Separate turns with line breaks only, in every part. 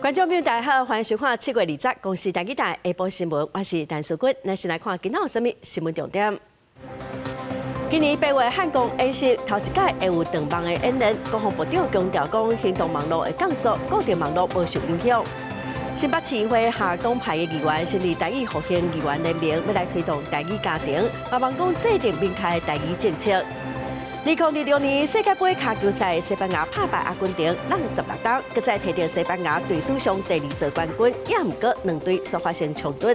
觀眾朋友大家好，歡迎收看7月20公視台語台下晡新聞，我是陳淑君。咱先來看今仔有啥物新聞重點。今年八月漢光演習頭一擺會有斷網的演練，國防部長強調講，行動網路會降速，固定網路無受影響。新北市議會下黨派的議員成立台語復興議員聯盟，欲來推動台語家庭，嘛望講制定明確的台語政策。2026年世界盃跤球賽，西班牙拍敗阿根廷，讓16冬，閣再提著西班牙隊史上第二座冠軍，也毋過兩隊煞發生衝突。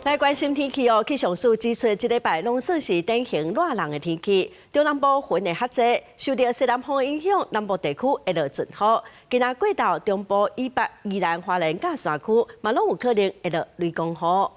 來關心天氣哦，氣象署指出，這禮拜攏算是典型熱人的天氣，中南部雲會較濟，受著西南風影響，南部地區會落陣雨。今仔過晝中部以北、宜蘭花蓮佮山區，嘛攏有可能會落雷公雨。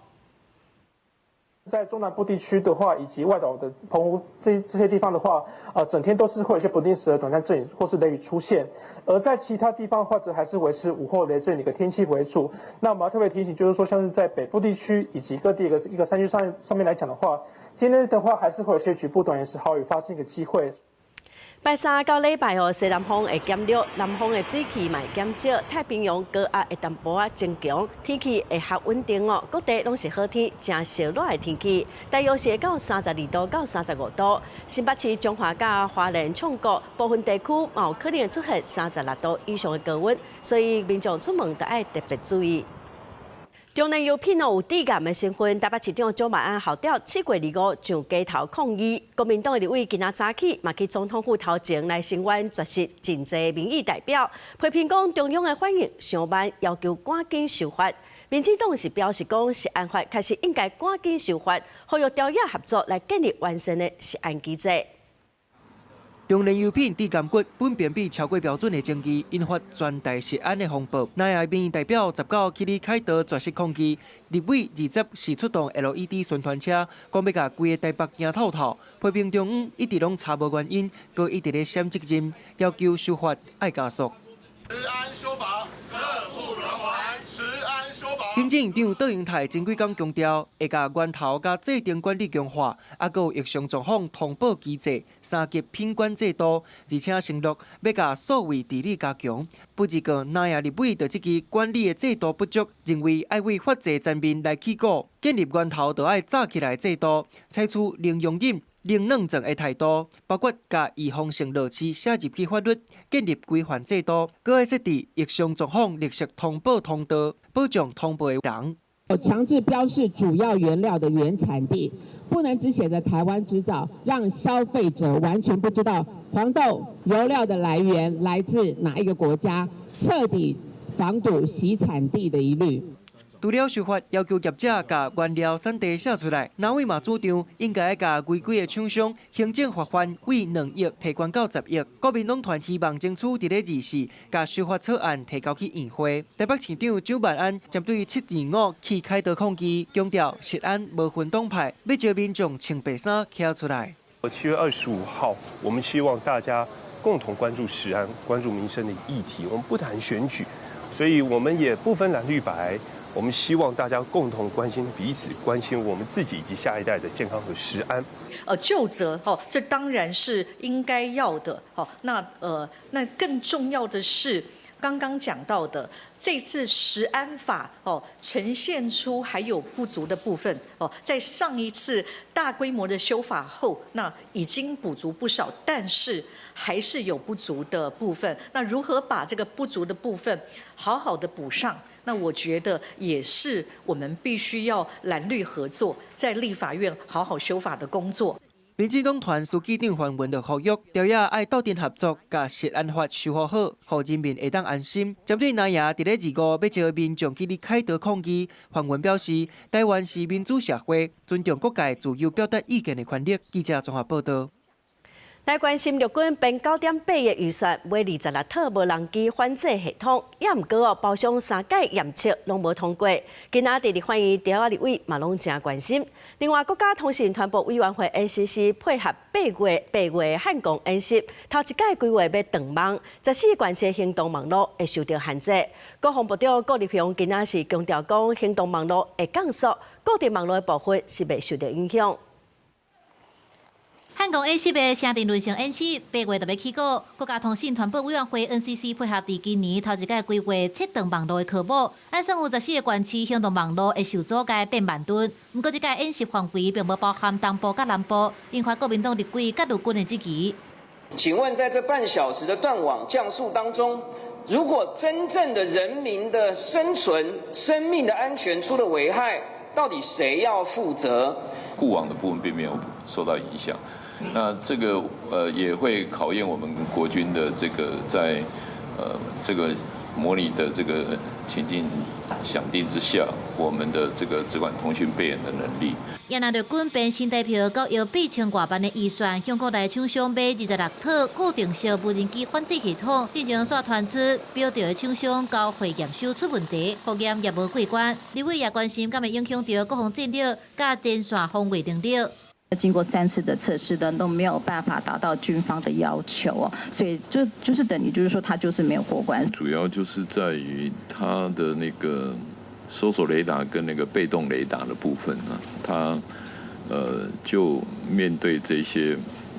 在中南部地區的話，以及外島的澎湖這些地方的話，整天都是會有一些不定時的短暫陣雨或是雷雨出現。而在其他地方，或者還是維持午後雷陣雨的一個天氣為主。那我們要特別提醒，就是說，像是在北部地區以及各地一個山區上面來講的話，今天的話還是會有些局部短延時豪雨發生一個機會。
拜三到禮拜哦，西南風會減弱，南方的水汽嘛會減少，太平洋高壓會淡薄仔增強，天氣會較穩定哦。各地攏是好天，誠燒熱的天氣，大約是會到32度到35度。新北市彰化佮花蓮沖國部分地區嘛有可能出現36度以上的高溫，所以民眾出門都愛特別注意。中研油品哦有致癌的成分，台北市長蔣萬安號召7月25上街頭抗議。國民黨的立委今仔早起嘛去總統府頭前來聲援絕食真濟民意代表，批評講中央的反應傷慢，要求趕緊修法。民進黨是表示講，食安法確實應該趕緊修法，呼籲朝野合作來建立完善的食安機制。
中研油品致癌物苯並芘超過標準的爭議，引發全台食安的風暴。南亞民意代表19去李凱道絕食抗議，立委20是出動 LED 宣傳車，講欲共規个台北行透透，批評中央一直攏查無原因，閣一直咧閃責任，要求修法愛加速。
食安修法，刻不容緩。食安修法。
行政院長卓榮泰前幾工強調，會共源頭佮制程管理強化，啊，閣有疫情狀況通報機制、三級品管制度，而且承諾欲共數位治理加強。不過，南亞立委對這支管理的制度不足，認為愛為法制層面來起鼓，建立源頭就愛罩起來制度，採取零容忍、零軟斷的態度，包括共預防性落市寫入去法律，建立規範制度，閣愛設置疫情狀況綠色通報通道，保障通報的人。
強制標示主要原料的原產地，不能只寫着台灣製造，讓消費者完全不知道黃豆油料的來源來自哪一個國家，徹底防堵洗產地的疑慮。
除了修法要求業者共原料產地寫出來，藍委嘛主張應該共違規的廠商行政罰款為2億提懸到10億。國民黨團希望爭取佇咧24共修法草案提交去院會。台北市長蔣萬安針對725去開刀抗議，強調食安無分黨派，欲召民眾穿白衫徛出來。
7月25號，我們希望大家共同關注食安、關注民生的議題。我們不談選舉，所以我們也不分藍綠白。我們希望大家共同關心彼此，關心我們自己以及下一代的健康和食安。
究責哦，這當然是應該要的。哦，那更重要的是，剛剛講到的這次食安法哦，呈現出還有不足的部分哦，在上一次大規模的修法後，那已經補足不少，但是還是有不足的部分。那如何把這個不足的部分好好的補上？那我覺得也是我們必須要藍綠合作，在立法院好好修法的工作。
民進黨團書記長范雲就呼籲，朝野愛鬥陣合作，共食安法修復好，予人民會當安心。針對藍營佇咧25欲召民眾去李凱道抗議，范雲表示，台灣是民主社會，尊重各界自由表達意見的權利。記者綜合報道。
來關心陸軍編9.8億預算買26套無人機反制系統，也毋過哦，包商三屆驗測攏無通過。今仔佇立法院朝野立委嘛攏誠關心。另外，國家通訊傳播委員會 NCC 配合八月漢光演習，頭一擺規劃欲斷網，14縣市行動網路會受著限制。國防部長顧立雄今仔是強調講，行動網路會降速，固定網路的部分是袂受著影響。
漢光演習的城鎮輪性演習，8月就欲起鼓。國家通信傳播委員會 NCC 配合佇今年頭一擺規劃切斷網路的科目，按算有14個縣市行動網路會受阻蓋變慢頓。毋過這屆演習範圍並無包含東部佮南部，引發國民黨立委佮陸軍的質疑。
請問在這半小時的斷網降速當中，如果真正的人民的生存、生命的安全出了危害，到底誰要負責？
固網的部分並沒有受到影響。那這個也會考驗我們國軍的這個在這個模擬的這個情境想定之下，我們的這個資管通訊備援的能力。
也若陸軍編新台票，閣用8000外萬的預算，向國內廠商買26套固定式無人機反制系統，進前煞傳出標著的廠商交會驗收出問題，複驗也無過關。立委也關心，敢會影響著國防戰略佮前線防衛能力。
經過3次的測試呢，都沒有辦法達到軍方的要求哦，所以就是等於就是說，他就是沒有過關。
主要就是在於它的那個搜索雷達跟那個被動雷達的部分呢，它就面對這些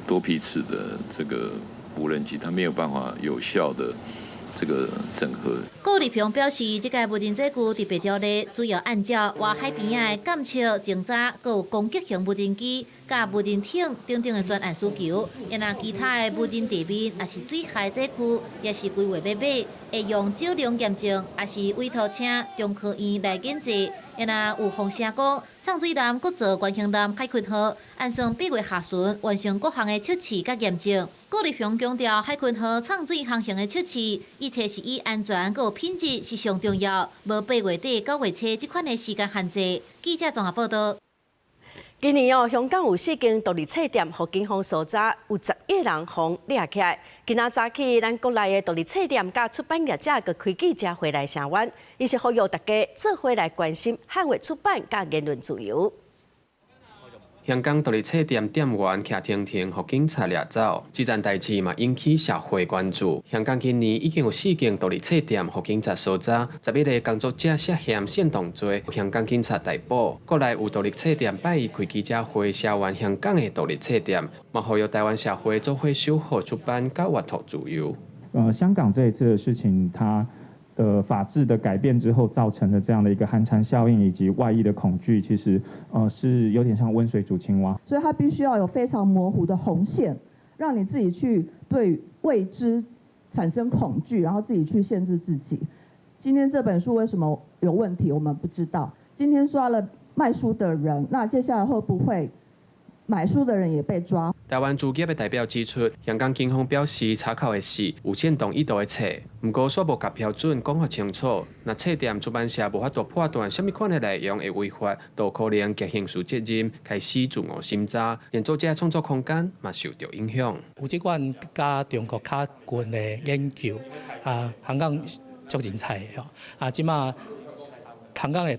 多批次的這個無人機，它沒有辦法有效的這個整合。
顧立雄表示，這個無人載具特別條例主要按照外海邊仔的監測、偵查，閣有攻擊型無人機、佮無人艇等等的專案需求。也若其他的無人地面，抑是水下載具，也是規劃欲買，會用少量驗證，抑是委託請中科院來研製。也若有風聲講，藏水艦閣造觀興艦海鯤號，按算8月下旬完成各項的測試佮驗證。顧立雄強調，海鯤號藏水航行的測試，一切是以安全閣有品質是上重要，無8月底9月初這款的時間限制。記者綜合報道。
今年哦，香港有四間獨立冊店，予警方搜查，有10億人予掠起來。今仔早起，咱國內的獨立冊店佮出版業者閣開記者會來聲援，伊是呼籲大家做伙來關心捍衛出版佮言論自由。
香港獨立冊店店員騎停停，予警察掠走，這件代誌嘛引起社會關注。香港今年已經有四間獨立冊店予警察搜查，11個工作者涉嫌煽動罪，予香港警察逮捕。國內有獨立冊店拜一開記者會，聲援香港的獨立冊店，嘛呼籲台灣社會做伙守護出版佮閱讀自由。
香港這一次的事情，它法治的改變之後造成的這樣的一個寒蟬效應以及外溢的恐懼，其實是有點像溫水煮青蛙。
所以它必須要有非常模糊的紅線，讓你自己去對未知產生恐懼，然後自己去限制自己。今天這本書為什麼有問題，我們不知道。今天抓了賣書的人，那接下來會不會買書的人也被抓？
台灣自業的代表指出，香港警方表示查扣的是有煽動意圖的冊，毋過煞無共標準講予清楚。若冊店出版社無法度判斷啥物款的內容會違法，就可能結刑事責任，開始自我審查，連作者創作空間嘛受著影響。
有這款佮中國較近的研究，啊，香港足精彩的吼，啊，這馬香港的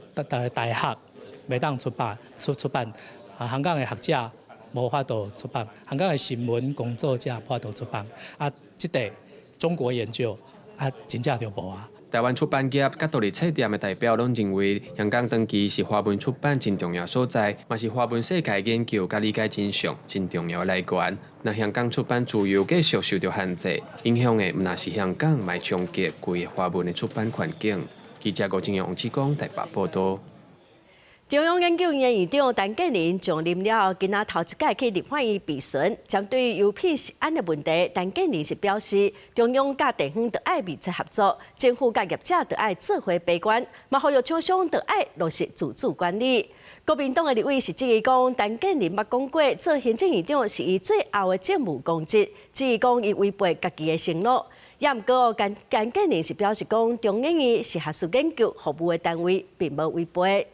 大學袂當出版出版，啊，香港的學者無法度出版，香港的新聞工作者無法度出版，啊，這塊中國研究啊，真正就無啊。
台灣出版業佮獨立冊店的代表攏認為，香港長期是華文出版真重要所在，嘛是華文世界研究佮理解真相真重要的來源。若香港出版自由繼續受著限制，影響的毋但是香港，嘛會衝擊規個華文的出版環境。記者郭正陽、王志剛台北報道。
中央研究院院長陳建仁上任了後，今仔頭一擺去立法院備詢，針對油品食安的問題，陳建仁是表示，中央佮地方著愛密切合作，政府佮業者著愛做伙把關，嘛呼籲廠商著愛落實自主管理。國民黨的立委是質疑講，陳建仁捌講過，做行政院長是伊最後的政務公職，質疑講伊違背家己的承諾。也毋過，陳建仁是表示講，中研院是學術研究服務的單位，並無違背。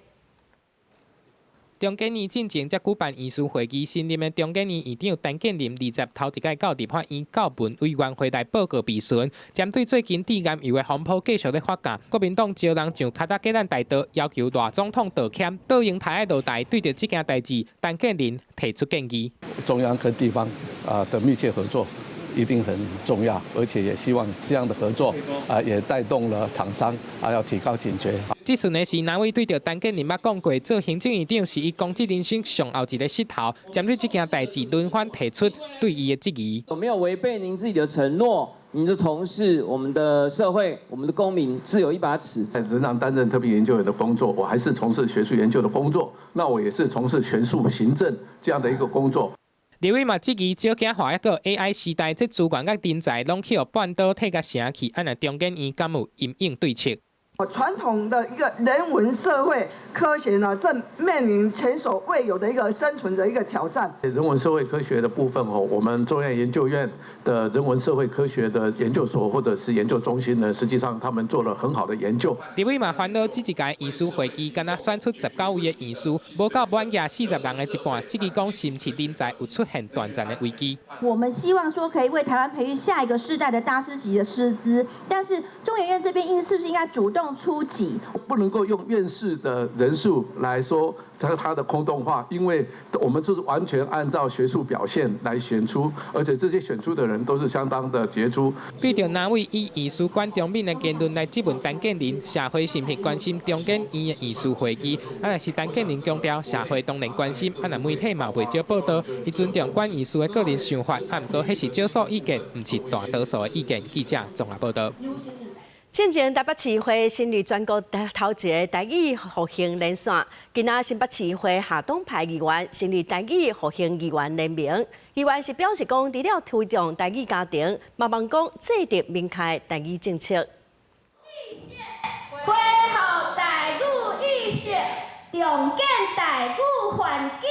中研院進前才舉辦院士會議，新任的中研院院長陳建仁20頭一擺到立法院教文委員會來報告備詢，針對最近致癌油的風波繼續咧發酵，國民黨招人上卡達吉蘭大道，要求賴總統道歉，倒用台愛落台，對著這件代誌，陳建仁提出建議。
中央跟地方啊的密切合作，一定很重要，而且也希望這樣的合作啊，也帶動了廠商啊，要提高警覺。
這次呢是藍委對著陳建仁捌講過，做行政院長是伊公職人生上後一个膝頭，針對這件代誌輪番提出對伊的質疑。
有沒有違背您自己的承諾？您的同事、我們的社會、我們的公民自有一把尺。
仍然擔任特聘研究員的工作，我還是從事學術研究的工作，那我也是從事學術行政這樣的一個工作。
立委嘛質疑，少子化抑閣 AI 時代，這資源佮人才攏去予半導體共城去，按呢中研院敢有因應對策？
傳統的一個人文社會科學呢，正面臨前所未有的一個生存的一個挑戰。
人文社會科學的部分哦，我們中央研究院的人文社會科學的研究所或者是研究中心呢，實際上他們做了很好的研究。
立委嘛煩惱，這一屆院士會議，敢若選出19位的院士，無夠滿額40人的一半，質疑講是毋是人才有出現短暫的危機。
我們希望說可以為台灣培育下一個世代的大師級的師資，但是中研院這邊應是不是應該主動出擊？
不能夠用院士的人數來說他的空洞化，因為我們就是完全按照學術表現來選出，而且這些選出的人都是相當的傑出。
對著藍委以院士管中閔的言論來質問陳建仁，社會是毋是關心中研院的院士會議？啊，若是陳建仁強調社會當然關心，啊，若媒體嘛袂少報導，伊尊重管院士的個人想法，啊，毋過彼是少數意見，毋是大多數的意見。記者綜合報導。
進前台北市會成立全國頭一个台語復興連線，今仔新北市會下黨派議員成立台語復興議員聯盟。議員是表示講，除了推動台語家庭，嘛望講制定明確台語政策。
恢復台語意識，重建台語環境。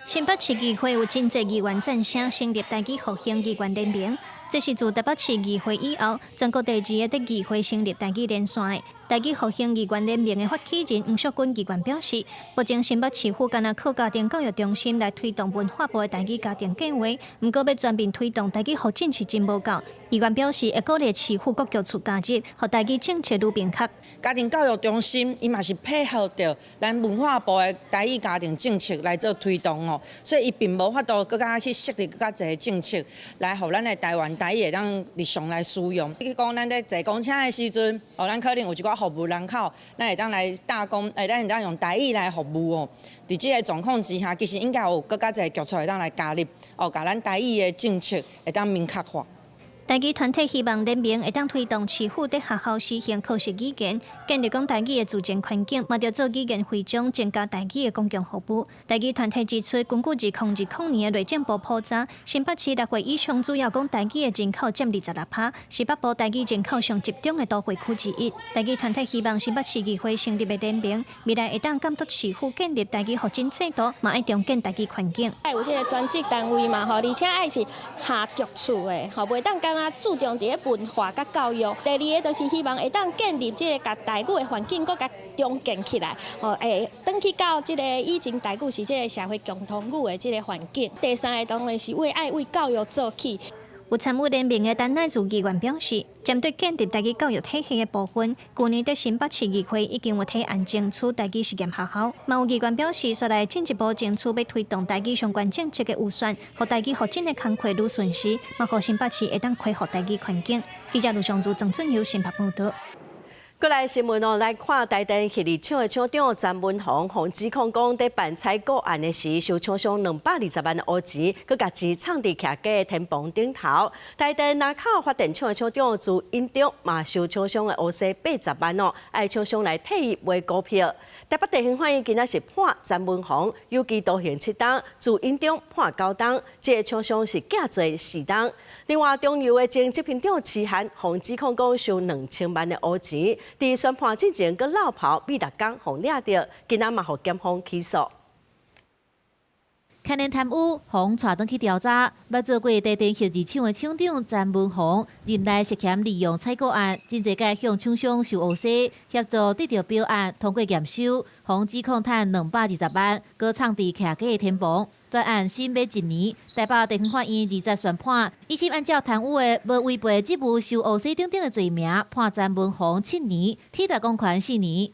新北市議會有真濟議員贊成成立台語復興議員聯盟。這是自台北市議會以後，全國第二个佇議會成立台語連線的。台語復興議員聯盟的發起人黃淑君議員表示，目前新北市府敢若靠家庭教育中心來推動文化部的台語家庭計畫，毋過欲全面推動台語發展是真無夠。議員表示，會鼓勵市府各局處加入，予台語政策愈明確。
家庭教育中心伊嘛是配合著咱文化部的台語家庭政策來做推動哦，所以伊並無法度閣較去設立閣較濟政策來予咱的台灣台語會當日常來使用。比如講，咱咧坐公車的時陣，哦，咱可能有一寡服務人口，咱會當來搭講，咱會當用台語來服務哦。佇這个狀況之下，其實應該有閣較濟局處會當來加入，哦，共咱台語的政策會當明確化。
台語團體希望聯盟會當推動市府佇學校實行課實語言，建立講台語的自然環境，嘛著做語言徽章，增加台語的公共服務。台語團體指出，根據2020年的內政部普查，新北市六歲以上主要講台語的人口佔26%，是北部台語人口上集中的都會區之一。台語團體希望新北市議會成立的聯盟，未來會當監督市府建立台語發展制度，嘛愛重建台語環境。
愛有這个專職單位嘛，吼，而且愛是下局處的，吼，袂當干焦注重佇咧文化佮教育。第二个就是希望會當建立這个共台語的環境，閣共重建起來，吼，會轉去到這个以前台語是這个社會共同語的這个環境。第三个當然是為愛為教育做起。
有參與聯盟的陳乃如議員表示，針對建立台語教育體系的部分，舊年佇新北市議會已經有提案爭取台語實驗學校。嘛有議員表示，紲來進一步爭取欲推動台語相關政策的預算，予台語發展的工課愈順勢，嘛予新北市會當恢復台語環境。記者盧尚如、曾俊友新北報導。
過來新聞哦，來看台電核二廠的廠長詹文宏，予指控講，佇辦採購案的時，收廠商220萬烏錢，閣共錢藏佇徛家的天棚頂頭。台電林口發電廠的廠長朱英忠嘛收廠商的烏西80萬哦，愛廠商來替伊賣股票。台北地方法院今仔是判詹文宏有期徒刑7冬，朱英忠判9冬，這个廠商是假罪4冬。另外，中油的前執行長徐漢予指控講收2000萬的烏錢。佇宣判進前，閣落跑美六工，予掠著，今仔嘛予檢方起訴。
牽連貪污，予帶轉去調查。捌做過台電核二廠的廠長詹文宏，任內涉嫌利用採購案，真濟擺向廠商收烏西，協助得著標案通過驗收，予指控趁220萬，閣藏佇徛家的天棚。全案審欲一年，台北地方法院20宣判，一審按照貪污的無違背職務收烏西等等的罪名，判詹文宏7年，鐵大公權4年。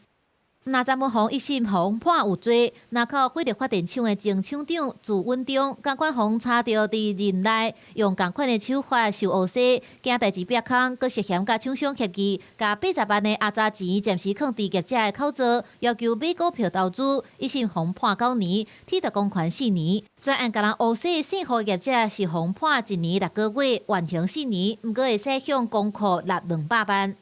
若詹文宏一審予判有罪，林口火力發電廠的前廠長朱穩中，仝款予查著佇任內用仝款的手法收烏紗，驚代誌煏空，閣涉嫌佮廠商協議，共80萬的阿雜錢暫時囥佇業者的口座，要求買股票投資，一審予判9年，褫奪公權4年。專案共人烏紗姓胡業者是予判1年6個月，緩刑4年，毋過會使向公庫納200萬。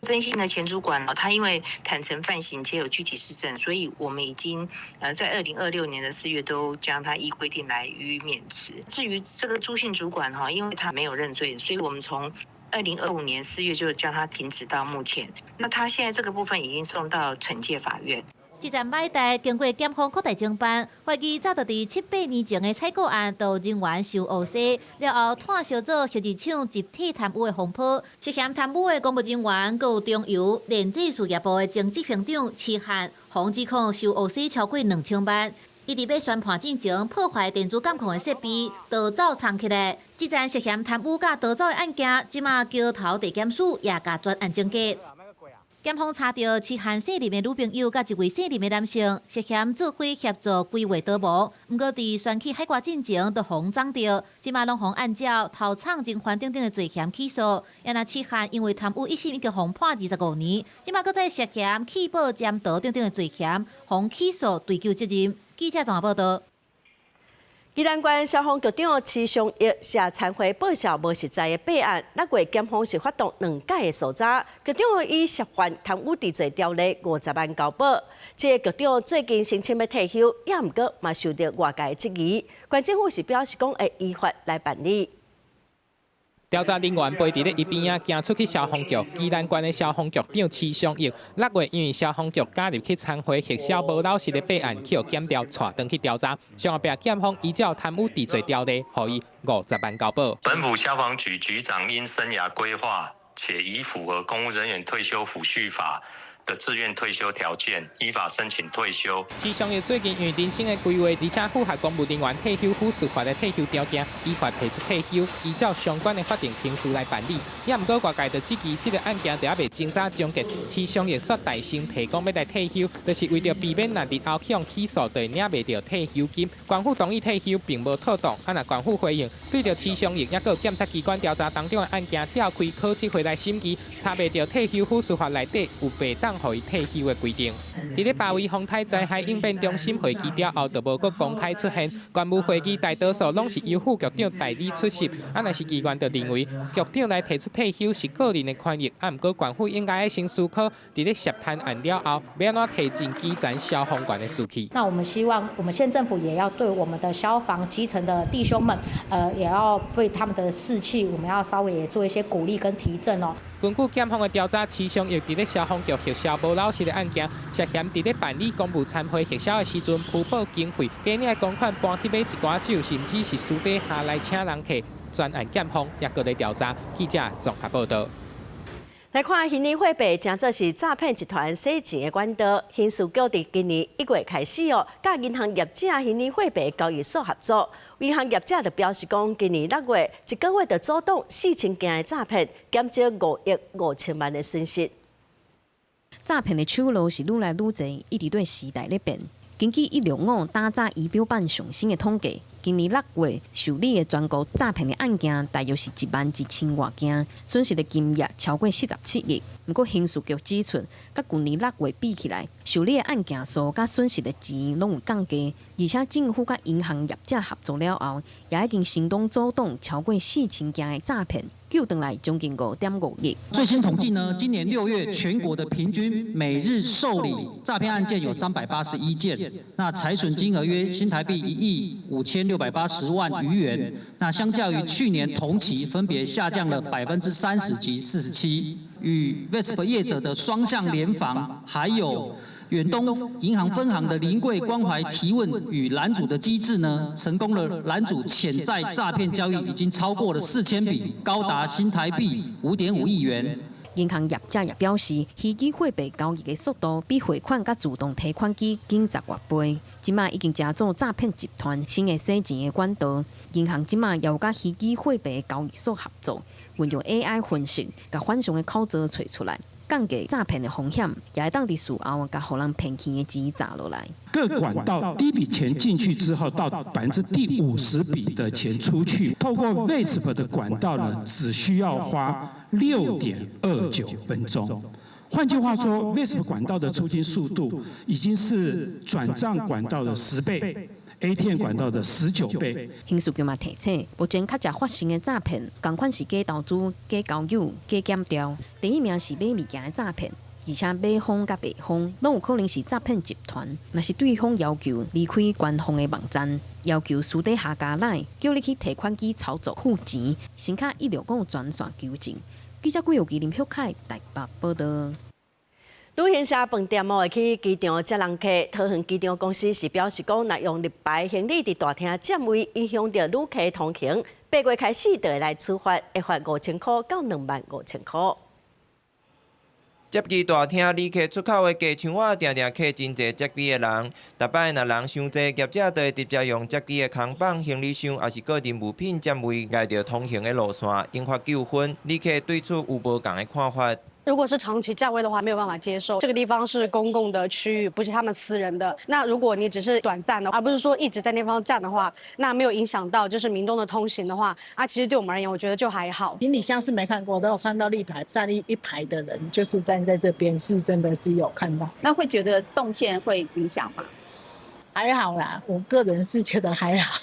曾姓的前主管他因為坦承犯行且有具體事證，所以我們已經在2026年的4月都將他依規定來予以免職。至於這個朱姓主管哈，因為他沒有認罪，所以我們從2025年4月就將他停職到目前。那他現在這個部分已經送到懲戒法院。
這站買台經過檢方擴大偵辦，懷疑早就佇七八年前的採購案，就人員收烏紗，了後炭燒做核電廠集體貪污的風波，涉嫌貪污的公務人員，閣有中油煉製事業部的前執行長齊漢，予指控收烏紗超過2000萬。伊佇欲宣判進前破壞電子監控的設備，逃走藏起來。這樁涉嫌貪污佮逃走的案件，這馬橋頭地檢署也共專案終結。檢方查著齊漢姓林的女朋友佮一位姓林的男性涉嫌做伙協助規劃盜墓，毋過佇選去海外進前就予摠著，這馬攏予按照偷藏人犯等等的罪嫌起訴。也若齊漢因為貪污一審已經予判25年，這馬閣再涉嫌棄保潛逃等等的罪嫌，予起訴追究責任。記者綜合報道。
宜蘭縣消防局長池尚益涉殘賄報銷無實在的弊案，6月檢方是發動兩擺的搜查，局長以涉犯貪污治罪條例50萬交保。這個局長最近申請欲退休，也毋過嘛受著外界質疑。縣政府是表示講會依法來辦理。
調查人員陪佇咧伊邊仔行出去消防局，宜蘭縣的消防局長池尚益6月因為消防局加入去殘賄核銷無老實的弊案，去予檢調帶轉去調查。上後壁檢方依照貪污治罪條例，予伊50萬交保。
本府消防局局長因生涯規劃且已符合公務人員退休撫恤法的自願退休條件，依法申請退休。
池尚益最近因為人生的規劃，而且符合公務人員退休撫恤法的退休條件，依法提出退休，依照相關的法定程序來辦理。也毋過外界就質疑這個案件佇猶未偵查終結，池尚益煞代先提講欲來退休，就是為著避免若日後去予起訴，就會領袂著退休金。縣府同意退休並無妥當，啊若縣府回應，對著池尚益，抑閣有檢察機關調查當中的案件調開考紀會來審議，查袂著退休撫恤法內底有袂當予伊退休的規定。佇咧巴威風颱災害應變中心會議了後，就無閣公開出現。縣務會議大多數攏是由副局長代理出席。啊，若是議員就認為局長來提出退休是個人的權益，啊，毋過縣府應該先思考，佇咧涉貪案了後，欲按怎提振基層消防員的士氣。
那我們希望，我們縣政府也要對我們的消防基層的弟兄們，也要對他們的士氣，我們要稍微也做一些鼓勵跟提振哦。
根據檢方的調查，池尚益佇咧消防局核銷無老實的案件，涉嫌佇咧辦理公務餐會核銷的時陣，虛報經費，假領的公款搬去買一寡酒，甚至是私底下來請人客，專案檢方也閣咧調查。記者綜合報道。
來看虛擬貨幣，誠做是詐騙集團洗錢的管道。刑事局佇今年1月開始哦，佮銀行業者虛擬貨幣交易所合作。銀行業者就表示講，今年6月一個月就阻擋4000件的詐騙，減少5億5千萬的損失。
詐騙的手路是愈來愈濟，一直對時代咧變。根據165打詐儀表板上新的統計，今年6月受理的全國詐騙的案件大約是1萬1千外件，損失的金額超過47億。毋過刑事局指出，佮舊年6月比起來，受理的案件數佮損失的錢攏有降低，而且政府佮銀行業者合作了後，也已經成功阻擋超過4000件的詐騙，救轉來將近5.5億。
最新統計呢，今年6月全國的平均每日受理詐騙案件有381件，那財損金額約新台幣1億5680萬餘元。那相較於去年同期，分別下降了30%及47。與 VASP 業者的雙向聯防，還有遠東銀行分行的臨櫃關懷提問與攔阻的機制呢，成功了攔阻潛在詐騙交易已經超過了4000筆，高達新台幣5.5億元。
銀行業者也表示，虛擬貨幣交易的速度比匯款佮自動提款機緊10外倍。這馬已經成做詐騙集團新的洗錢的管道。銀行這馬也有佮虛擬貨幣交易所合作，運用 AI 分析，共反常的口座揣出來。降低诈骗的风险，也會當佇事後共予人騙去的錢詐落來。
各管道第一筆錢進去之後，到50%的錢出去，透過 VASP 的管道呢，只需要花6.29分鐘。換句話說，VASP 管道的出金速度已經是轉賬管道的10倍，ATM 管道的19倍。
刑事局嘛提醒，目前較常發生的詐騙，仝款是假投資、假交友、假檢調。第一名是買物件的詐騙，而且買方佮賣方攏有可能是詐騙集團。若是對方要求離開官方的網站，要求私底下加 LINE，叫你去提款機操作付錢，先敲165專線求證。記者郭有基、林旭凱台北報道。
旅行社飯店哦，會去機場接人客。桃園機場公司是表示講，若用立牌行李佇大廳佔位，影響著旅客通行，8月開始就會來處罰，會罰5000箍到25,000箍。
接機大廳旅客出口的加牆仔，定定客真濟接機的人。逐擺若人傷濟，業者就會直接用接機的空放行李箱，抑是個人物品佔位，礙著通行的路線，引發糾紛。旅客對此有無仝的看法。
如果是長期佔位的話，沒有辦法接受。這個地方是公共的區域，不是他們私人的。那如果你只是短暫的，而不是說一直在那方佔的話，那沒有影響到就是民眾的通行的話，啊，其實對我們而言，我覺得就還好。
行李箱是沒看過，都有看到立牌站一排的人，就是站在這邊，是真的是有看到。
那會覺得動線會影響嗎？
還好啦，我個人是覺得還好。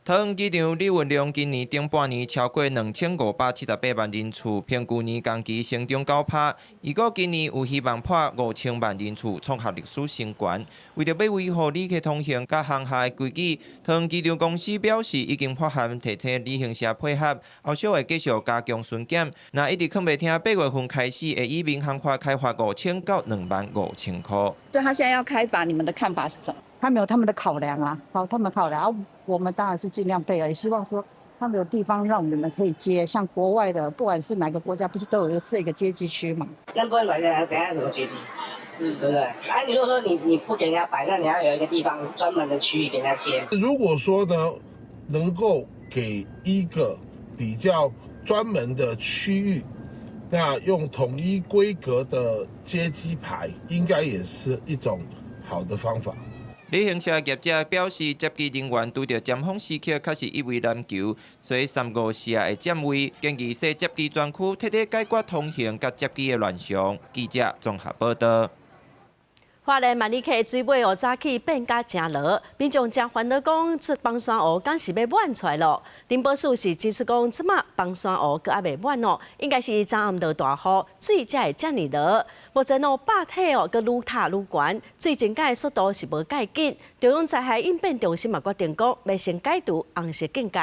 桃園機場旅運量今年頂半年超過2578萬人次，較舊年同期成長9%。預估今年有希望破5000萬人次，創下歷史新高。為著欲維護旅客通行佮航廈的規矩，桃園機場公司表示已經發函提醒旅行社配合，後續會繼續加強巡檢。若一直囥袂聽，8月份開始會依民航法開罰5000到25,000箍。
所以他現在要開罰，你們的看法是什麼？
他們有他們的考量啊，好，他們考量，我們當然是盡量配合，也希望說他們有地方讓我們可以接，像國外的，不管是哪個國家，不是都有一個設一個接機區嘛？
那不然等下等下怎麼接機？嗯，對不對？啊，你如果說你不給人家擺，那你要有一個地方專門的區域給人家接。
如果說呢，能夠給一個比較專門的區域，那用統一規格的接機牌，應該也是一種好的方法。
旅行社業者表示，接機人員拄著尖峰時刻，確實一位難求，所以三五四會佔位，建議設接機專區，徹底解決通行佮接機的亂象。記者綜合報道。
花蓮萬里溪水尾哦，早起變甲誠濁，民眾誠煩惱講，這枋山湖敢是欲滿出來囉。林保署是指出講，這馬枋山湖閣猶未滿哦，應該是昨暗落大雨，水才會遮爾濁。目前哦，壩體哦，閣愈塌愈懸，水增加的速度是無蓋緊。中央災害應變中心嘛決定講，欲先解除紅色警戒。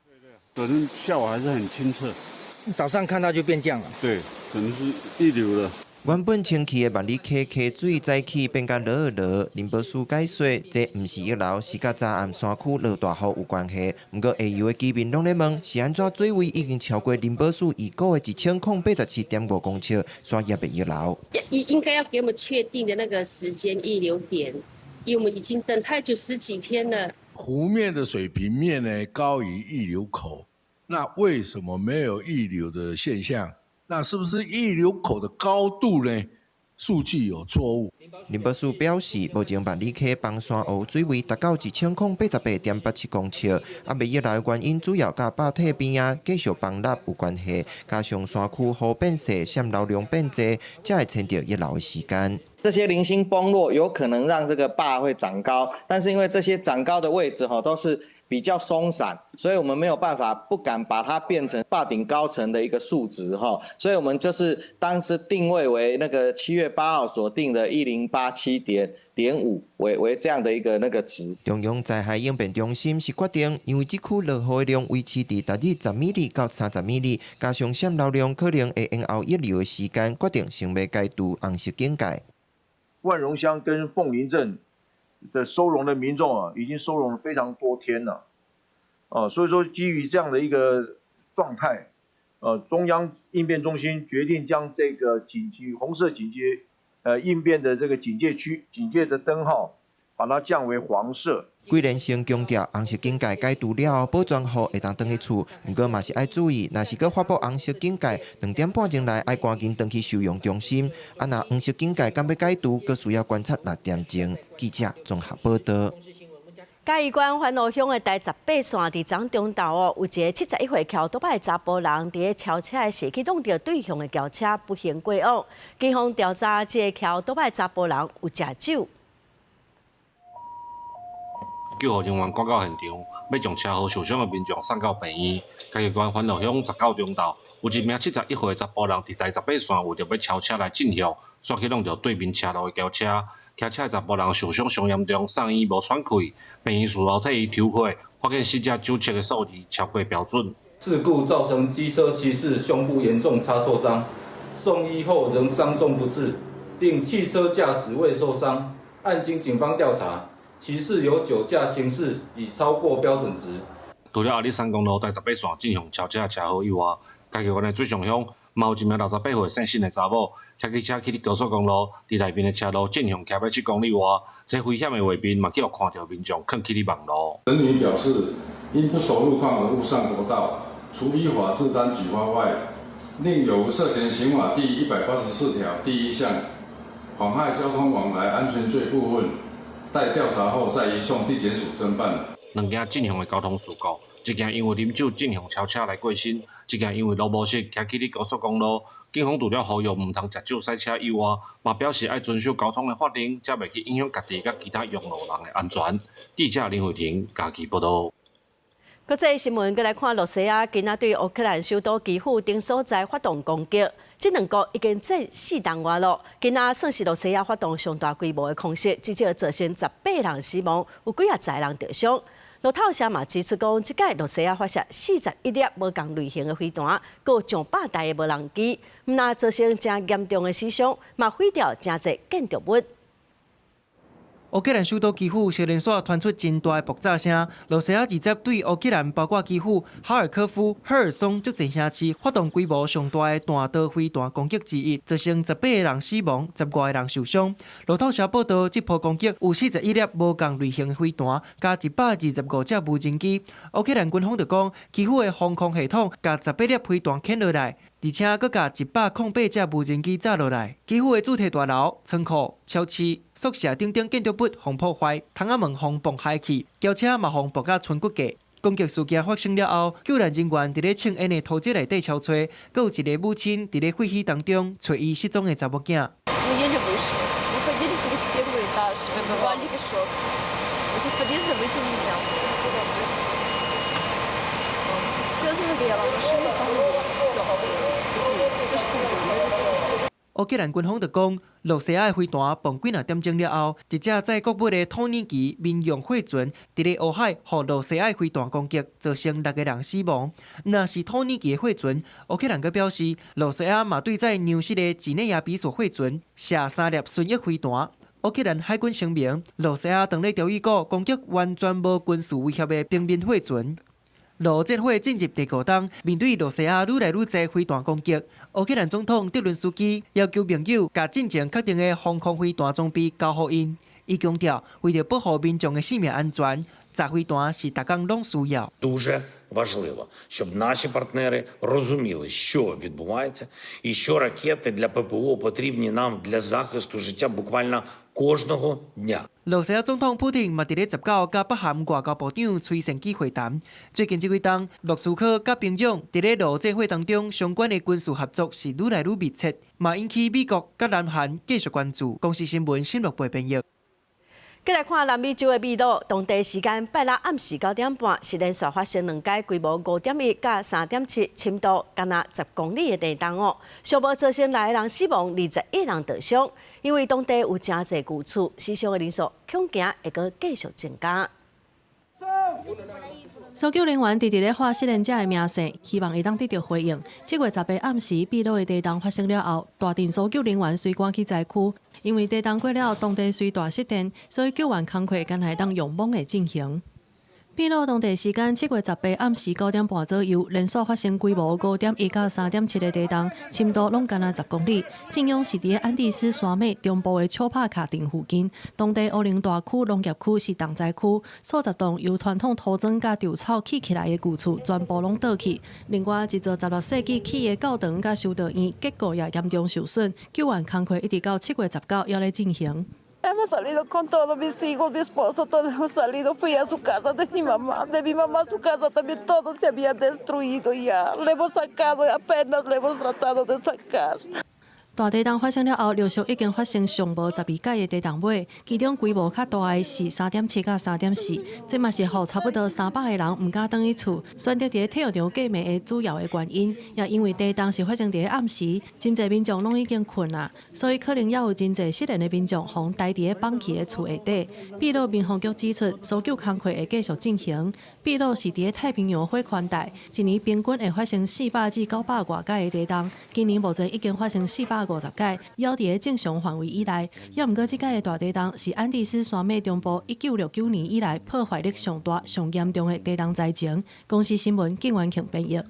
對對，昨天下午還是很清澈，
早上看到就變這樣了。
對，可能是溢流了。
原本清澈的萬里溪溪水早起變甲濁濁，林保署解說，這毋是溢流，是佮昨暗山區落大雨有關係。毋過下游的居民攏咧問，是按怎水位已經超過林保署預估的1087.5公尺，煞猶未溢流。
應該要給我們確定的那個時間溢流點，因為我們已經等太久十幾天了。
湖面的水平面呢高於溢流口，那為什麼沒有溢流的現象？那是不是溢流口的高度呢？數據有錯誤。
林保署表示，目前萬里溪枋山湖水位達到1088.87公尺，猶未溢流的原因主要佮壩體邊仔繼續崩落有關係，加上山區雨變細，滲流量變濟，才會牽著溢流的時間。
這些零星崩落有可能讓這個壩會長高，但是因為這些長高的位置哈都是比較鬆散，所以我們沒有辦法不敢把它變成壩頂高層的一個數值哈，所以我們就是當時定位為那個7月8號所定的1087.5為這樣的一個那個值。
中央災害應變中心是決定，因為這區落雨量維持佇逐日10米到30米，加上滲流量可能會延後溢流的時間，決定先欲解除紅色警戒。
萬榮鄉跟鳳林鎮的收容的民眾啊，已經收容了非常多天了，啊，所以說基於這樣的一個狀態，中央應變中心決定將這個緊急紅色緊急應變的這個警戒區警戒的燈號，把它降為黃色。
桂連生強調，紅色警戒解除了後，保全予會當轉去厝，毋過嘛是愛注意，若是閣發布紅色警戒，2點半鐘內愛趕緊轉去收容中心。啊，若黃色警戒敢欲解除，閣需要觀察6點鐘。記者綜合報道。
嘉義縣番路鄉的台18線，佇昨中晝哦，有一个71歲騎倒擺的查埔人，佇咧超車的時去挵著對向的轎車，不幸過往。警方調查，這个騎倒擺的查埔人有食酒。
救護人員趕到現場，欲將車禍受傷的民眾送到病院。嘉義縣番路鄉19中晝，有一名71歲的查埔人佇台18線為著欲超車來進向，煞去挵著對面車路的轎車。騎車的查埔人受傷傷嚴重，送醫無喘氣，病院事後替伊抽血，發現死者酒測的數字超過標準。
事故造成機車騎士胸部嚴重擦挫傷，送醫後仍傷重不治，並汽車駕駛未受傷。案經警方調查，騎士有酒駕刑事已超過標準值。
除了阿里山公路台18線進行超車的車禍以外，嘉義縣的水上鄉嘛有一名68歲姓沈的查某，騎機車去佇高速公路，佇內面的車路進行騎欲7公里外，這危險的畫面嘛去予看著民眾囥起佇網路。
沈女表示，因不熟路況而誤上國道，除依法自擔舉發外，另有涉嫌刑法第184條第一項妨害交通往來安全罪部分，待調查後再移送地檢署偵辦。
兩件進行的交通事故，一件因為啉酒進行超車來過身，一件因為路無熟騎去佇高速公路。警方除了呼籲毋通食酒駛車以外，嘛表示愛遵守交通的法令，才袂去影響家己佮其他用路人的安全。記者林慧婷嘉義報導。
國際新聞，閣來看，羅西亞今仔對烏克蘭首都基輔等所在發動攻擊，這兩國已經戰4冬外咯。今仔算是羅西亞發動上大規模的空襲，至少造成18人死亡，有幾仔十人著傷。路透社嘛指出講，這擺羅西亞發射41粒無仝類型的飛彈，閣上百台的無人機，毋但造成誠嚴重的死傷，嘛毀掉誠濟建築物。
烏克蘭首都基輔小連續傳出真大的爆炸聲。羅西亞20對烏克蘭包括基輔、哈爾科夫、赫爾松這濟城市發動規模上大的彈道飛彈攻擊之一，造成18個人死亡，10外個人受傷。路透社報道，這波攻擊有41粒無仝類型的飛彈，佮125隻無人機。烏克蘭軍方就講，基輔的防空系統共18粒飛彈牽落來。而且閣共108隻無人機炸落來，基輔的主體大樓、倉庫、超市、宿舍等等建築物予破壞，窗仔門予爆開去，轎車嘛予爆甲賰骨架。攻擊事件發生了後，救援人員佇咧衝煙的土質內底搜揣，閣有一个母親佇咧廢墟當中揣伊失蹤的查某囝。烏克蘭軍方就講，羅西亞的飛彈爆幾若點鐘了後，一隻載穀物的土耳其民用貨船佇咧烏海予羅西亞飛彈攻擊，造成6個人死亡。若是土耳其的貨船，烏克蘭閣表示，羅西亞嘛對載糧食的幾內亞比索貨船射3粒巡弋飛彈。烏克蘭海軍聲明，羅西亞當咧釣魚島攻擊完全無軍事威脅的平民貨船。俄戰火進入第五冬，面對羅西亞愈來愈濟飛彈攻擊，烏克蘭總統澤倫斯基要求盟友共進前確定的防空飛彈裝備交予𪜶。伊強調，為著保護民眾的性命安全，炸飛彈是逐工攏需要。
Дуже важливо, щоб наші партнери розуміли, що відбувається, і що ракети для ППО потрібні нам для захисту життя буквально кожного дня.
羅西亞總統普丁嘛佇咧19佮北韓外交部長崔善姬會談。最近這幾冬，莫斯科佮平壤佇咧俄戰火當中相關的軍事合作是愈來愈密切，嘛引起美國佮南韓繼續關注。公視新聞新聞部編譯。
繼來看南美洲的秘魯，當地時間拜六暗時9點半，是連續發生兩擺規模5.1佮3.7，深度敢若10公里的地動哦，上無造成6個人死亡，21人受傷。因為當地有誠濟舊厝，死傷的人數恐驚會閣繼續增加。
搜救人員佇佇咧畫失聯者的名冊，希望會當得著回應。7月18暗時，秘魯的地動發生了後，大陣搜救人員隨趕去災區。因為地動過了後，當地隨大失電，所以救援工作敢若會當用摸的進行。秘魯當地時間7月18暗時9點半左右，連續發生規模5.1到3.7的地動，深度攏干焦10公里。震央是佇安第斯山脈中部的丘帕卡鎮附近。當地烏靈大區農業區是重災區，數十棟由傳統土磚佮稻草砌起來的舊厝全部攏倒去。另外，一座16世紀起的教堂佮修道院結構也嚴重受損，救援工課一直到7月19猶咧進行。
Hemos salido con todos mis hijos, mi esposo, todos hemos salido. Fui a su casa de mi mamá, de mi mamá a su casa también todo se había destruido ya. Le hemos sacado, apenas le hemos tratado de sacar.
大地動發生了後，陸續已經發生上無12擺的地動尾，其中規模較大的是3.7到3.4，這嘛是予差不多300个人毋敢轉去厝，選擇佇咧體育場過暝的主要的原因。也因為地動是發生佇咧暗時，真濟民眾攏已經睏啦，所以可能猶有真濟失聯的民眾予刣佇咧崩去的厝下底。秘魯民防局指出，搜救工課會繼續進行。秘魯是佇咧太平洋火圈帶，一年平均會發生400至900外擺的地動，今年目前已經發生450擺，猶佇咧正常範圍以內。猶毋過，這擺的大地動是安第斯山脈中部1969年以來破壞力上大、上嚴重的地動災情。公視新聞靳元慶編譯。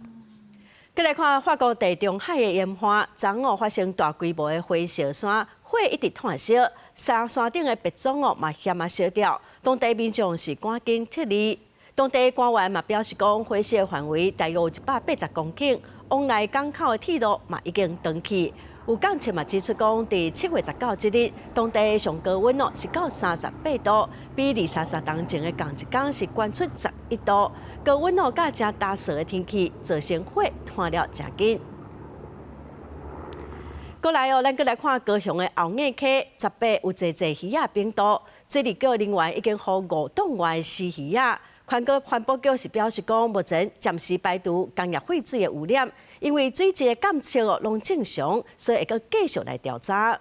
閣來看法國地中海的鹽岸，昨昏發生大規模的火燒山，火一直湠燒，山山頂的別莊哦嘛險仔燒掉，當地民眾是趕緊撤離。當地官員嘛表示講，火燒範圍大約有180公頃，往來港口的鐵路嘛已經斷去。有監測嘛指出講，佇7月19這日，當地上高溫哦是到38度，比二三十冬前的仝一工是懸出11度。高溫哦，佮誠焦燥的天氣，造成火湠了誠緊。過來哦，咱閣來看高雄的後硬溪，18有濟濟魚仔反肚，水利局人員已經予5檔外的死魚仔。環國環保局是表示講，目前暫時排除工業廢水的污染，因為水質的監測哦攏正常，所以會閣繼續來調查。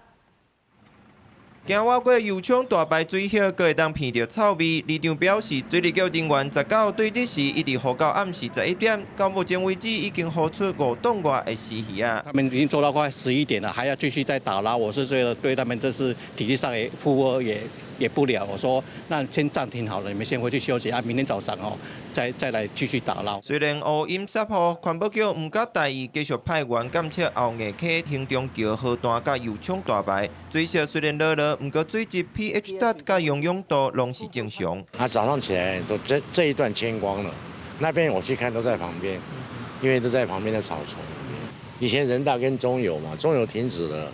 行倚過油廠大排水喉，閣會當鼻著臭味。里長表示，水利局人員19對這時一直雨到暗時11點，到目前為止已經予出5檔外的死魚仔。
他們已經做到快11點了，還要繼續再打撈，我是覺得對他們這是體力上也負荷也不了。我說那先暫停好了，你們先回去休息啊，明天早上哦再來繼續打撈。
雖然烏陰濕雨，環保局毋敢大意，繼續派員監測後硬溪、興中橋河段佮油廠大排水色雖然濁濁，毋過水質 pH 值佮營養度攏是正常。
他早上起來都這一段清光了，那邊我去看都在旁邊，因為都在旁邊的草叢裡面。以前仁大跟中油嘛，中油停止了，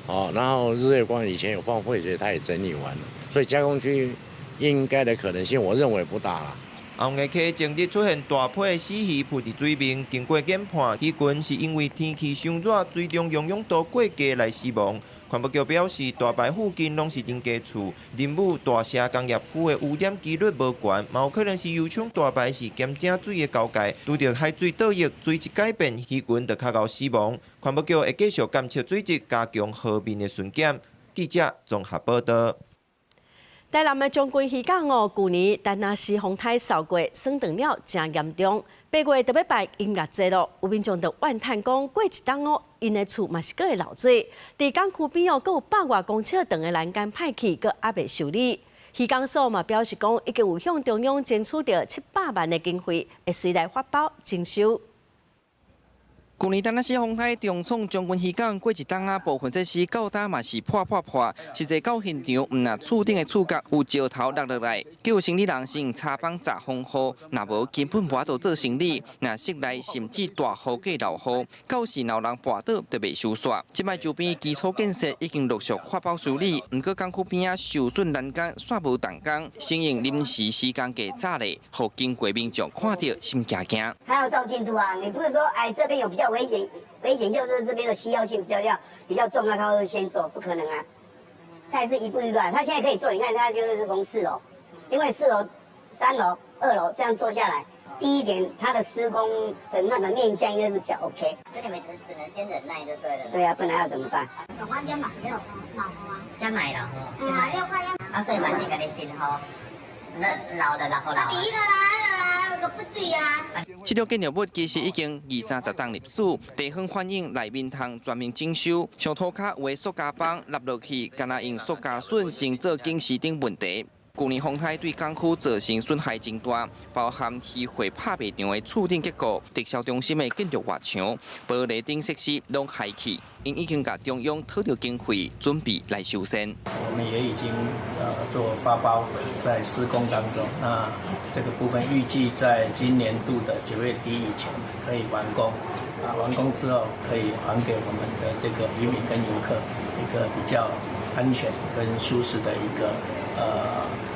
哦，然後日月光以前有放廢水，它也整理完了，所以加工區應該的可能性，我認為不大啦。
後硬溪前日出現大批死魚浮佇水面，經過研判，魚群是因為天氣傷熱，水中營養度過低來死亡。環保局表示，大排附近攏是人家厝，仁武大社工業區的污染幾率無懸，嘛有可能是油廠大排是鹹井水的交界，拄著海水倒溢，水質改變，魚群就較𠢕死亡。環保局會繼續監測水質，加強河面的巡檢。記者綜合報導。
台南的將軍漁港哦，舊年田納西風颱掃過，損斷了誠嚴重。8月就欲辦音樂節囉，有民眾就怨嘆講，過一冬哦，𪜶的厝嘛是閣會漏水。佇港區邊哦，閣有百外公尺長的欄杆歹去，閣猶未修理。漁港所嘛表示講，已經有向中央爭取著700萬的經費，會隨來發包整修。
舊年田納西風颱重創將軍漁港，過一冬仔，部分設施到今嘛是破破破，實際到現場，毋但厝頂的厝角有石頭落落來，叫生理人先用柴枋閘風雨，若無根本無法度做生理。若室內甚至大雨計落雨，到時若有人跋倒就袂收煞。這擺周邊基礎建設已經陸續發包修理，毋過港區邊仔受損欄杆煞無動工，先用臨時施工架紮咧，予經過民眾看著心驚驚。
還要照進度啊！你不是說，哎，這邊有比較危險，危險就是這邊的需要性比較重啊，他會先做，不可能啊。他也是一步一步，他現在可以做，你看他就是從四樓，因為四樓、3樓、2樓這樣做下來，第一點，他的施工的那個面向應該是比較 OK。
所以你們只能先忍耐就對了。
對啊，不然要怎麼辦？
我這嘛是落雨啊。這嘛會落雨。嗯啊，六塊啊，所以嘛是共你辛苦，老的老老。
第一個啦，那個不水啊。
這棟建築物其實已經二三十冬歷史，地方反映內面通全面整修，像塗跤有的塑膠枋落落去，敢若用塑膠筍先做警示燈問題。舊年風災對港區造成損害真大，包含漁貨拍賣場的厝頂結構、直銷中心的建築外牆、玻璃頂設施攏害去，𪜶已經共中央討著經費，準備來修繕。
我們也已經做發包在施工當中，那這個部分預計在今年度的9月底以前可以完工。啊，完工之後可以還給我們的這個漁民跟遊客一個比較安全跟舒適的一個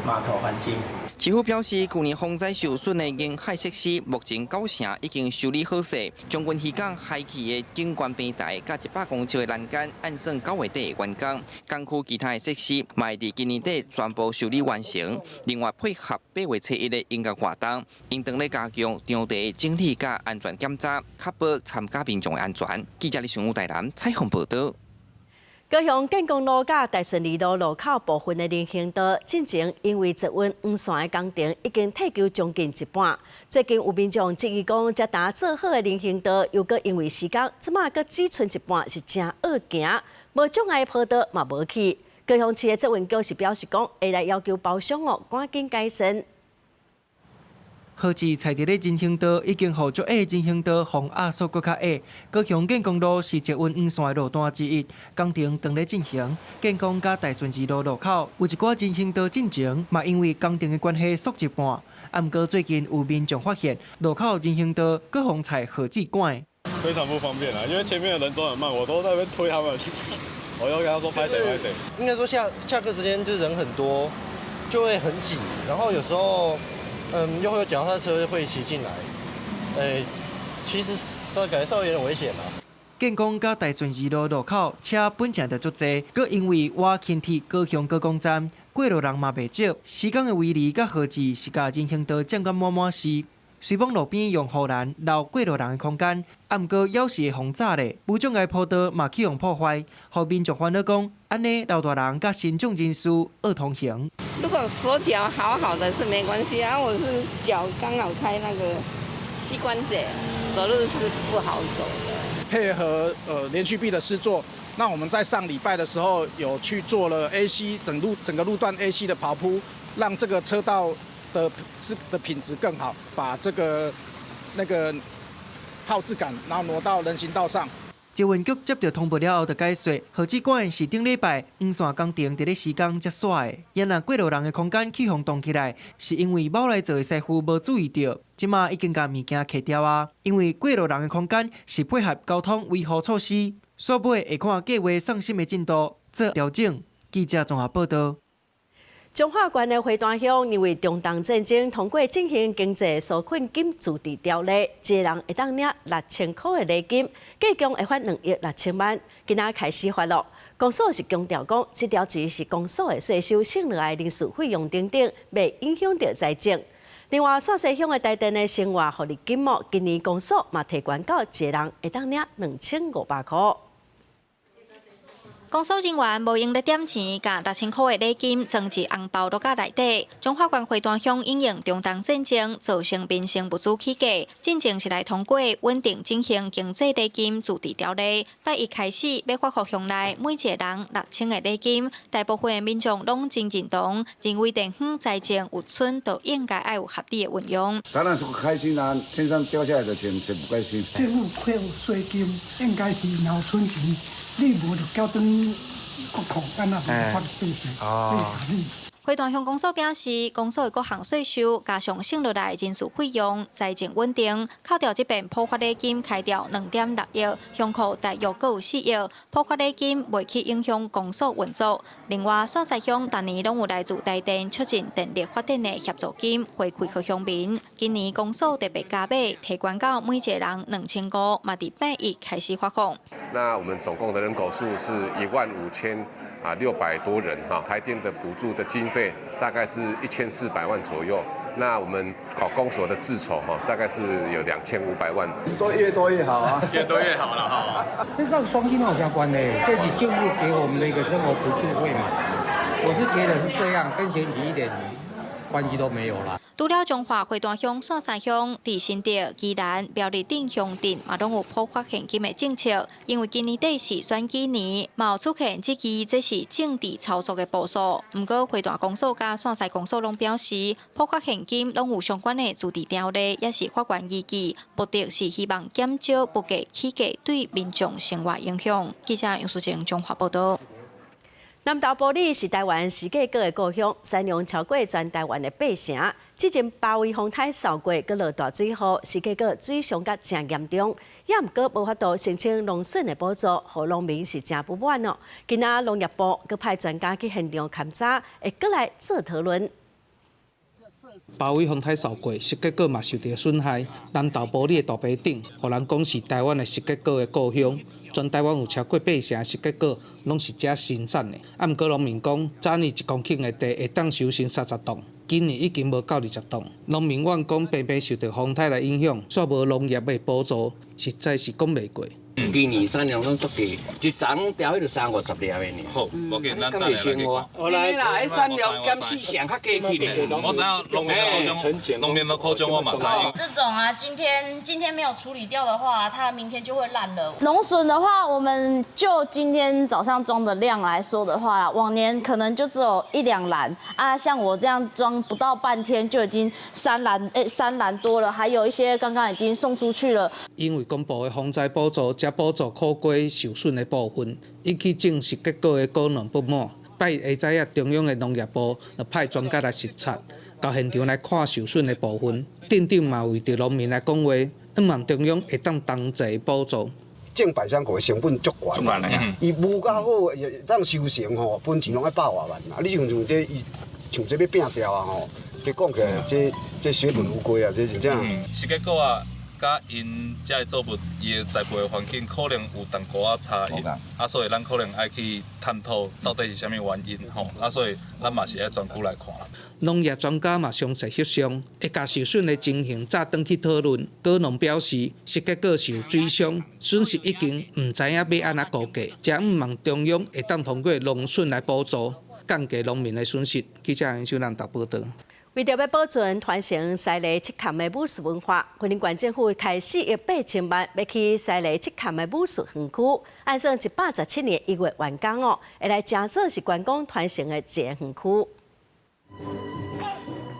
碼頭環境。
市府表示，舊年風災受損的沿海設施，目前9成已經修理好勢。將軍漁港海去的景觀平台，佮100公尺的欄杆，按算9月底會完工。港區其他的設施，嘛會佇今年底全部修理完成。另外，配合8月初1的音樂活動，應當咧加強場地整理佮安全檢查，確保參加民眾的安全。記者李尚武台南採訪報導。
高雄建工路佮大順二路路口部分的人行道，進前因為捷運黃線的工程已經退勼將近一半。最近有民眾質疑講，這呾做好的人行道，又閣因為時間，這馬閣只賰一半，是誠惡行，無障礙坡道嘛無去。高雄市的捷運局是表示講，會來要求包商哦，趕緊改善。
號誌踩佇咧人行道，已經予足矮人行道予壓縮閣較矮。高雄建工路是捷運黃線的路段之一，工程當咧進行。建工佮大順二路路口有一寡人行道進前，嘛因為工程的關係縮一半。啊，毋過最近有民眾發現路口人行道閣予踩號誌桿。
非常不方便啊，因為前面的人走很慢，我都在那邊推他們，我要跟他說拍謝拍謝。
應該說下課時間就人很多，就會很擠，然後有時候。又會有腳踏車會騎進來，其實稍微感覺稍微有點危險啦。
建工佮大順二路路口車本來就足濟，閣因為倚輕鐵高雄高工站過路人嘛袂少，施工的圍籬佮號誌是共人行道佔甲滿滿是。雖罔路邊用護欄留過路人的空間，啊，毋過猶是會予閘咧，無障礙坡道嘛去予破壞，予民眾煩惱講，按呢老大人佮身障人士惡通行。
如果手腳好好的是沒關係啊，我是腳剛好開那個膝關節，走路是不好走的。
配合連續壁的施作，那我們在上禮拜的時候有去做了 AC 整個路段 AC 的跑鋪，讓這個車道的品質更好，把這個那個號誌桿然後挪到人行道上。
捷運局接著通報了後，就解說，號誌桿是頂禮拜黃線工程佇咧施工才煞的。𪜶若過路人的空間去予擋起來，是因為某來做的師傅無注意著，這馬已經共物件拆掉啊。因為過路人的空間是配合交通維護措施，煞尾會看計劃送審的進度做調整。記者綜合報導。
彰化縣的花壇鄉因為中東戰爭通過振興經濟紓困金自治條例，一個人會當領6000箍的禮金，計共會發2億6千萬。今仔開始發囉。公所是強調講，這條錢是公所的稅收省落來人事費用等等，袂影響著財政。另外，煞西鄉的台電的生活福利金哦，今年公所嘛提懸到一個人會當領2500箍。
公所人員無閒咧點錢，共6000箍的禮金裝佇紅包袋仔內底。彰化縣花壇鄉因應中東戰爭造成民生物資起價，進前是來通過穩定振興經濟禮金自治條例，拜一開始欲發予鄉內每一個人六千的禮金，大部分的民眾攏真認同，認為地方財政有賰，就應該愛有合理的運用。
當然是開心啦，天上掉下來的錢，誰不開心？
政府扣稅金應該是若有賰錢。你無就繳轉國庫，按呢無發稅稅，哦。
花壇鄉公所表示，公所的各項稅收加上省落來人事費用，財政穩定。扣掉這遍普發禮金開掉2.6億，鄉庫大約閣有4億。普發禮金袂去影響公所運作。另外，煞西鄉逐年攏有來自台電促進電力發展的協助金回饋予鄉民。今年公所特別加碼，提懸到每一個人2500，嘛佇8月開始發放。
那我們總共的人口數是15600多人哈，台電的補助的經費大概是1400萬左右。那我們搞公所的自籌哈，大概是有2500萬。
多越多越好啊，
越多越好了哈。
這跟雙金好相關的，這是政府給我們的一個生活補助費嘛。我是覺得是這樣，跟選舉一點關係都沒有啦。
除了彰化花壇鄉、線西鄉，佇新竹、宜蘭、苗栗等鄉鎮嘛，攏有普發現金的政策。因為今年底是選舉年，嘛有出現質疑這是政治操作的步數。毋過花壇公所佮線西公所攏表示，普發現金攏有相關的自治條例，也是法源依據，目的是希望減少物價起價對民眾生活影響。記者楊淑靜彰化報導。
南投埔里是台灣石果果的故鄉，產量超過全台灣的八成。之前八維風颱掃過，閣落大水雨，石果果水傷甲誠嚴重，也毋過無法度申請農損的補助，予農民是誠不滿哦。今仔農業部閣派專家去現場勘查，會閣來做討論。
八維風颱掃過，石果果嘛受著損害。南投埔里的大坪頂，予人講是台灣的石果果的故鄉。全台灣有超過八成石果果攏是遮生產的。啊，毋過農民講，早年一公頃的地會當收成30擔，今年已經無夠20擔。農民怨講，平平受著風颱來影響，煞無農業的補助，實在是講袂過。
今年產量攏足低，一叢攏掉彼個三五十粒的爾。
好，無緊，咱等下來去看。
真的啦，彼產量減四成較低去咧。
我知影農民的苦衷，農民的苦衷我嘛知影。
這種啊，今天沒有處理掉的話，它明天就會爛了。
農損的話，我們就今天早上裝的量來說的話，往年可能就只有一兩籃啊，像我這樣裝不到半天就已經三籃，三籃多了，還有一些剛剛已經送出去了。
因為公布的風災補助，才補助苦瓜受損的部分，引起種石果果的果農不滿。拜一下晝仔，中央的農業部就派專家來視察，到現場來看受損的部分。鎮長嘛為著農民來講話，向望中央會當同齊補助。
種百香果的成本足懸，伊無夠好，會當收成吼，本錢攏愛百外萬啊！你像這伊像這欲拚掉啊吼，這講起來，這血本無歸啊！這真正。
石果果啊，佮𪜶遮的作物，伊的栽培的環境可能有淡薄仔差異，啊，所以咱可能愛去探討到底是啥物原因吼，啊，所以咱嘛是愛專區來看。
農業專家嘛詳細協商，會共受損的情形早轉去討論。果農表示，石果果受水傷，損失已經毋知影欲按怎估計，才向望中央會當通過農損來補助，降低農民的損失。記者楊秀蘭報導。
為著欲保存傳承西螺七崁的武術文化，雲林縣政府開4億8千萬，欲起西螺七崁的武術園區，按算117年1月完工哦，會來成做是觀光傳承的一個園區。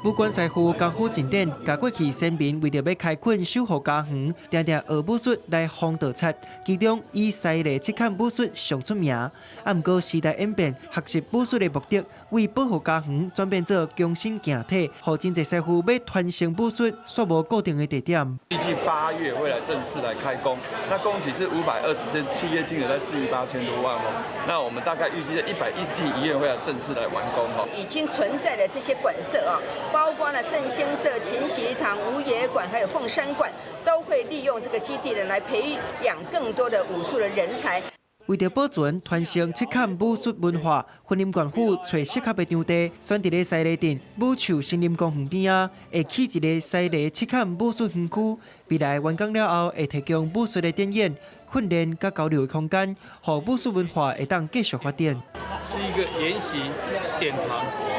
武館師傅功夫真頂，共過去先民為著欲開墾守護家園，定定學武術來防盜賊。其中以西螺七崁武術上出名。啊，毋過時代演變，學習武術的目的為保護家園，轉變做強身健體，予真濟師傅欲傳承武術，煞無固定的地點。
預計8月會來正式來開工，那工期是520天，契約金額在4億8千多萬哦。那我們大概預計在117一月會來正式來完工哦。
已經存在的這些館舍啊，包括了振興社、勤習堂、吳野館，還有鳳山館，都會利用這個基地呢來培養更多的武術的人才。
為著保存傳承七崁武術文化，雲林縣府揣適合的場地，選佇咧西螺鎮武樹森林公園邊仔，會起一个西螺七崁武術園區。未來完工了後，會提供武術的展演、訓練佮交流的空間，予武術文化會當繼續發展。
是一個研習、典藏、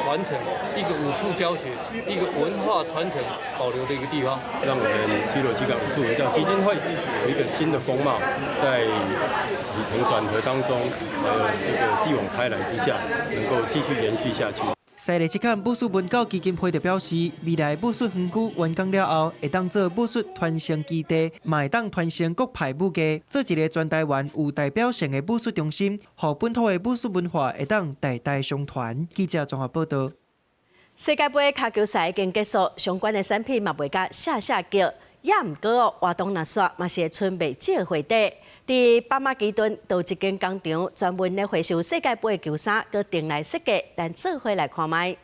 傳承，一個武術教學、一個文化傳承保留的一個地方。
讓我們西螺七崁武術文教基金會有一個新的風貌，在起承轉合當中，這個繼往開來之下，能夠繼續延續下去。
西螺七崁武術文教基金會就表示，未來武術園區完工了後，會當做武術傳承基地，嘛會當傳承各派武藝，做一个全台灣有代表性的武術中心，予本土的武術文化會當代代相傳。記者綜合報導。
世界盃跤球賽已經結束，相關的產品嘛賣甲嚇嚇叫，也毋過哦，活動若煞嘛是會賰袂少貨底。佇北馬其頓，有一間工廠專門咧回收世界盃的球衫，閣重來設計，咱做伙來看覓。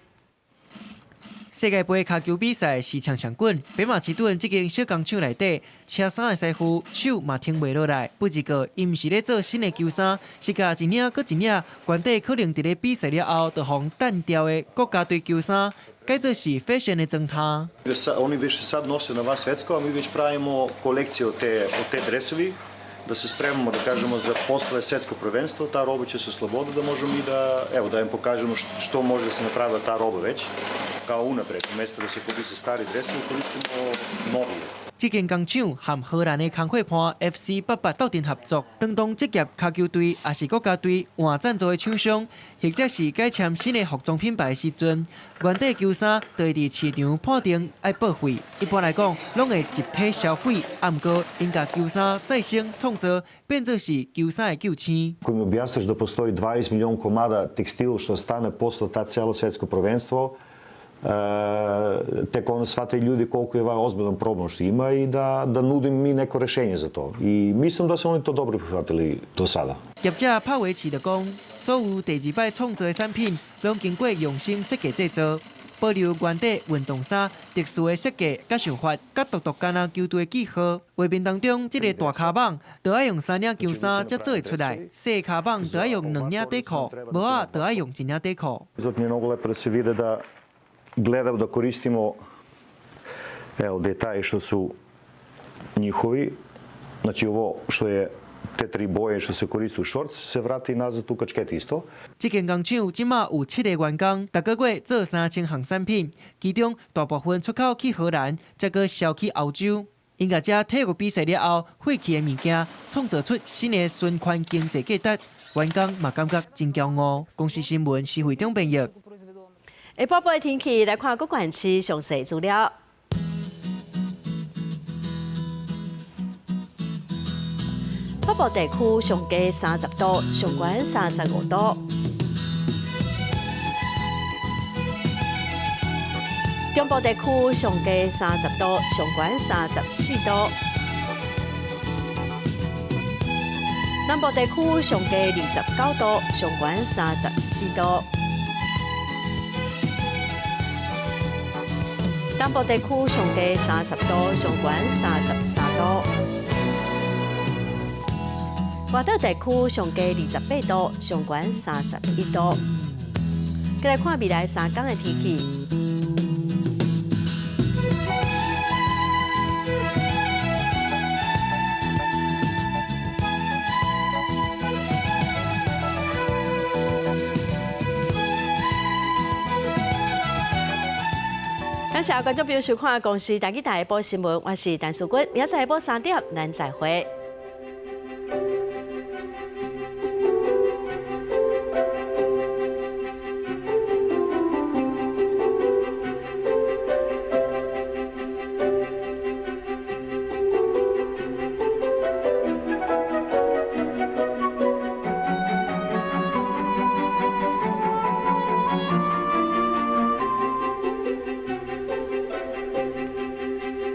世界盃跤球比賽是搶搶滾，北馬其頓這間小工廠內底，車衫的師傅手嘛停袂落來。不過，𪜶毋是咧做新的球衫，是共一領閣一領，原底可能佇咧比賽了後就予人擲掉的國家隊球衫，改做是 fashion 的裝衫。
Oni već sad nose na dva svetsko, a mi već pravimo kolekciju od te dresovi.
Da se spremamo, da kažemo, za posle svetsko prvenstvo, ta roba će se osloboditi, da možemo i da, evo, da im pokažemo što može da se napravila ta roba već, kao unapred, umesto da se koriste stari dresovi, koristimo novije.
這間工廠和荷蘭的工課伴 FC 88鬥陣合作，當職業跤球隊抑是國家隊換贊助的廠商，或者是改簽新的服裝品牌的時陣，原底球衫就會佇市場判定愛報廢。一般來講，攏會集體銷毀。啊，毋過𪜶共球衫再生創造，變做是球衫的救星。
Ako im objasniš da postoji 20 milion komada tekstil što stane posle ta celo svetsko prvenstvo, tek onda shvate ljudi koliko je ovaj ozbiljan problem što ima i da nudim mi neko rešenje za to. I mislim da su oni to dobro prihvatili do sada.
業者帕維奇就講，所有第二擺創造的產品，攏經過用心設計製作，保留原底運動衫特殊的設計佮想法，佮獨獨敢若球隊的記號。畫面當中，這個大跤蠓，就愛用三領球衫才做會出來；細跤蠓就愛用兩領底褲，帽仔就愛用一領底褲。
Zato mi je mnogo lepo da se vide da gledam da koristimo, evo, detalje što su njihovi, znači ovo što je te tri boje što se koriste u shorts se vrati nazad u kačket isto.
這間工廠這馬有7個員工，逐個月做3000項產品，其中大部分出口去荷蘭，再閣銷去歐洲。𪜶共這體育比賽了後廢棄的物件，創造出新的循環經濟價值，員工嘛感覺真驕傲。公視新聞施惠中編譯。
下晡的天氣來看各縣市詳細資料。北部地區上低30度，上懸35度。中部地區上低30度，上懸34度。南部地區上低29度，上懸34度。東部地區上低30度，上懸33度。外島地區上低28度，上懸31度。再來看未來3天的天氣。感謝觀眾朋友收看《公視台語台》下晡新聞，我是陳淑君，明仔載下晡3點，咱再會。